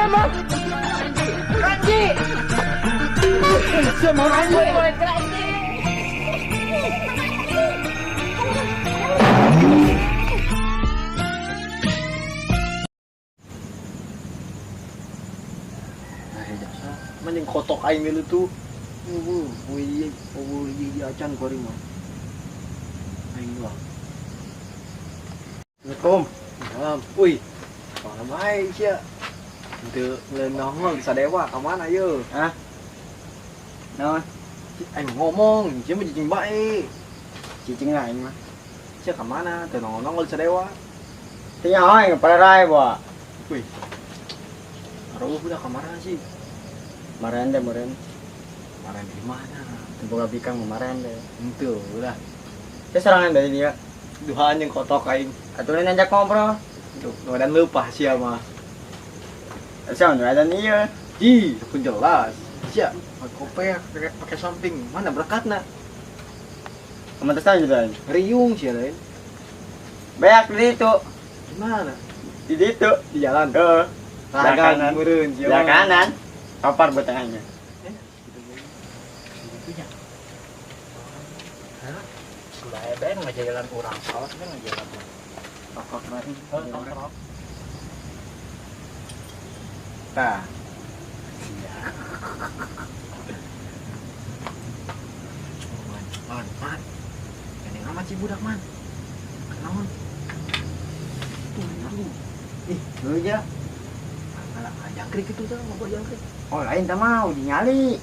mah. Kanji. Sia mau kanji. Kanji. Mending kotok aing dulu tuh. Wih, oh acan kuari mah. Aing lah. Assalamualaikum. Salam. Wih, mana baik sia. Henteu nongol bisa dewa ka mana yeuh? Hah? Naon? Aing ngomong, sia mah cicing bae. Cicing lah aing mah. Sia ka mana? Teu nongol-nongol bisa dewa. Teu nyaho aing parerai bawa. Wih. Aruh udah ka mana sih? Maren deh, maren. Maren di mana? Teu boga bikang maren deh. Henteu ulah. Teh serangan dari dia. Duhaan yang kotok aing. Atuh lain ajak ngobrol. Tuh, nu lupa sia mah. Sia nu ada ieu. Ih, pun jelas. Sia, pakai koper, pakai samping. Mana berkatna? Kamu tes aja lain. Riung sia lain. Beak di ditu. Gimana? Di ditu, di jalan. Heeh. Kanan, meureun sia. Belah kanan. Papar buat tengahnya. Sebelah ben ngajalan urang, awas ben ngajalan. Rokok kemarin. Rokok. Tah. Man, man. Gandeng amat sih budak, man. Kenaon? Tuh, tuh. Ih, lu aja. Alah, jangkrik itu tuh, mau jangkrik. Oh, lain tak mau dinyali.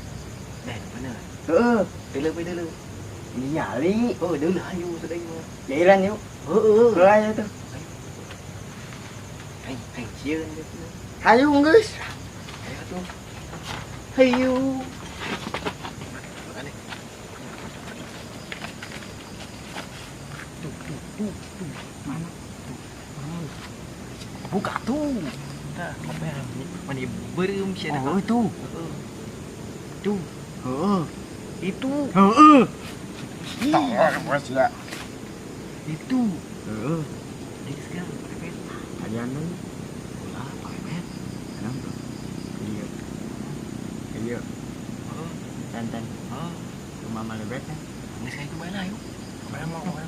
Nah, bener. Heeh, dulu. Dinyali. Oh, dulu ayo sedang mah. Jailan yuk. Heeh. Heeh aja tuh. Aing, aing sieun gitu. Hayu geus. Ayo tuh. Hayu. Tuh, tuh, tuh, tuh. Mana? Tuh. Mana? Buka tuh. Tah, koper mani beureum sia. Oh, itu. Heeh. Tuh. Heeh. Itu. Heeh. Tolong bos ya. Itu. Heeh. Di sekarang pakai pet. Ada anu. Ulah pakai pet. Kenapa? Iya. Iya. Heeh. Tantan. Heeh. Rumah malebet kan. Geus kayak itu bae lah yuk. Bae mau bae.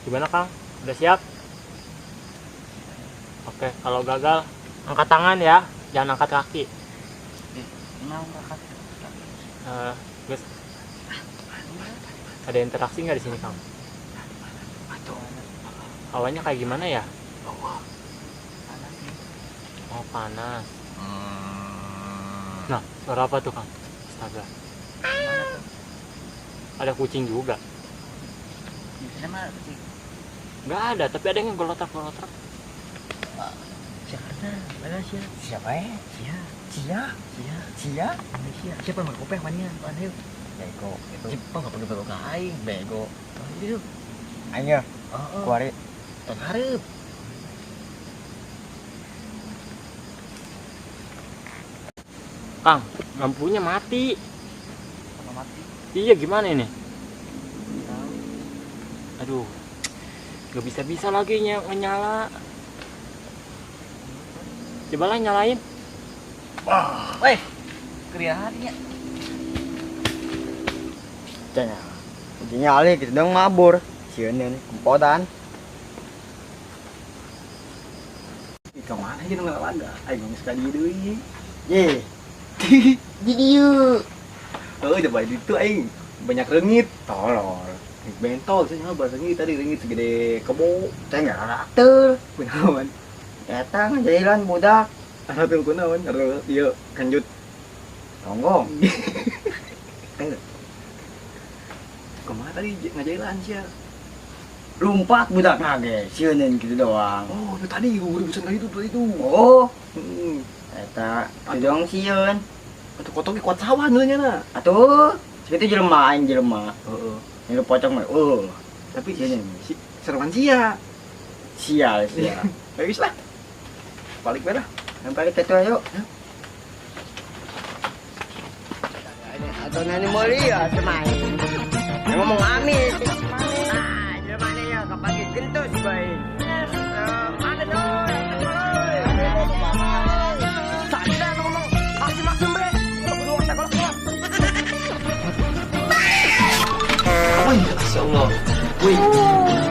Gimana Kang? Udah siap? Oke, kalau gagal angkat tangan ya, jangan angkat kaki. Mau angkat kaki. Guys, ada interaksi nggak di sini Kang? Awalnya kayak gimana ya? Oh panas. Nah, suara apa tuh Kang? Astaga. Ada kucing juga. Nggak ada, tapi ada yang golotak-golotak. Siapa? Mana sia? Siapa ya? Sia. Sia? Sia. Sia? Sia. Siapa yang kopeh manian? Mana yuk? Bego. Jepang nggak perlu bego ke aing. Bego. Oh, itu. Aing ya. Oh. Kuari. Ton hareup. Kang, lampunya mati. Apa mati? Iya, gimana ini? Aduh, nggak bisa-bisa lagi nyala. Coba lah nyalain. Weh, keriahannya. Cenah. Nyali gitu dong mabur. Sieun kempotan. Ih, kemana aja nggak laga? Aing geus ka dieu deui. Ye. Di dieu. Heuh, coba itu aing banyak reungit. Tolol. Bentol sih nyawa bahasa tadi reungit segede kebo. Teh ngarateur. Kunaon? Eta ngajailan budak. Anu kunaon? Aduh, ieu kanjut. Tonggong. Kumaha tadi ngajailan sia? Lompat budak nage, sieun gitu doang. Oh, itu tadi urusan tadi itu tadi itu. Oh, heeh. Eta dong sieun. Atuh kotongnya kuat sawah nya na. Atuh, segitu jelema aing jelema. Heeh. Ini pocong mah. Oh, tapi sieun. Si, seruan sia. Sial sia. Ayo geus lah. Balik bae lah. Balik ke tuh ayo. Atau nani mulia semain. Ngomong amis. Ah, jelema. Digentus bae. Ada doi. Sadar ngomong maksi-maksi bre. Kudu sekolah kelas. Wih, masya Allah. Wih.